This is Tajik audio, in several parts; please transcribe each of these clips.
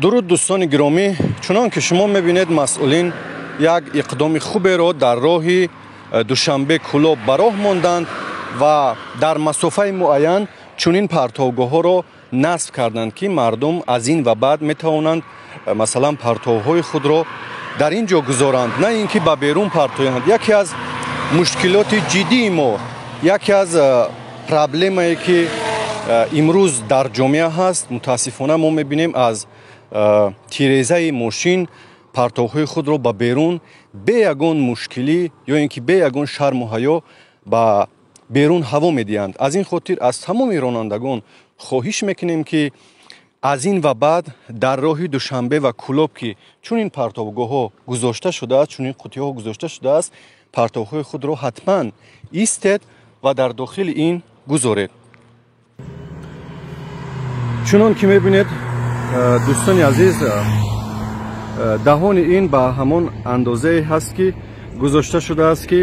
Дуруд, дӯстони гиромӣ. Чунон ки шумо мебинед, масъулин як иқдоми хуберо дар роҳи Душанбе Кӯлоб ба роҳ монданд ва дар масофаи муайян чунин партовгоҳҳоро насб карданд, ки мардум аз ин ва баъд метавонанд, масалан, партовҳои худро дар ин ҷо гузоранд, на ин ки ба берун партоянд. Яке аз мушкилоти ҷиддии мо, яке аз проблемае, ки имрӯз дар ҷомеа ҳаст, мутаассифона, мо мебинем, аз тирезаи мошин партовҳои худро ба берун бе ягон мушкилӣ ё ин ки бе ягон шарму ҳаё ба берун ҳаво медиҳанд. Аз ин хотир аз тамоми ронандагон хоҳиш мекунем, ки аз ин ва баъд дар роҳи Душанбе ва Кӯлоб, ки чунин партовгоҳҳо гузошта шудааст, чунин қуттиҳо гузошта шудааст, партовҳои худро ҳатман истед ва дар дохили ин гузоред. Чунон ки мебинед, дӯстони азиз, даҳони ин ба ҳамон андозае ҳаст, ки гузошта шудааст, ки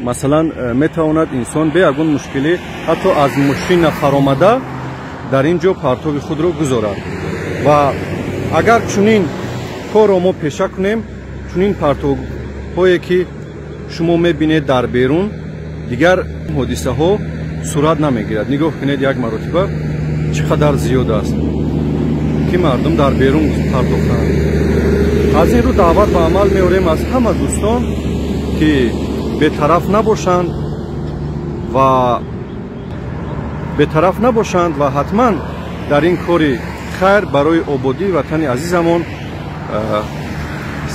масалан, метавонад инсон бе ягон мушкилӣ ҳатто аз мошина фаромада дар ин ҷо партови худро гузорад. Ва агар чунин корро мо пеша кунем, чунин партовҳое, ки шумо мебинед дар берун, дигар ҳодисаҳо сурат намегирад. Нигоҳ кунед, як маротиба чӣ қадар зиёд аст, ки мардум дар берун партохтанд. Аз ин рӯ даъват ба амал меорем аз ҳама дӯстон, ки бетараф набошанд ва бетараф набошанд ва ҳатман дар ин кори хайр барои ободии ватани азизамон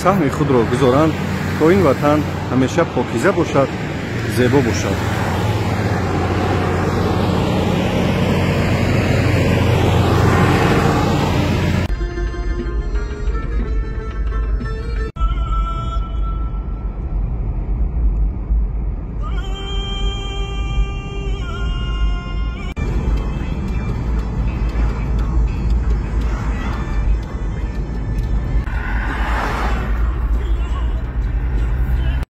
саҳми худро гузоранд, то ин ватан ҳамеша покиза бошад, зебо бошад.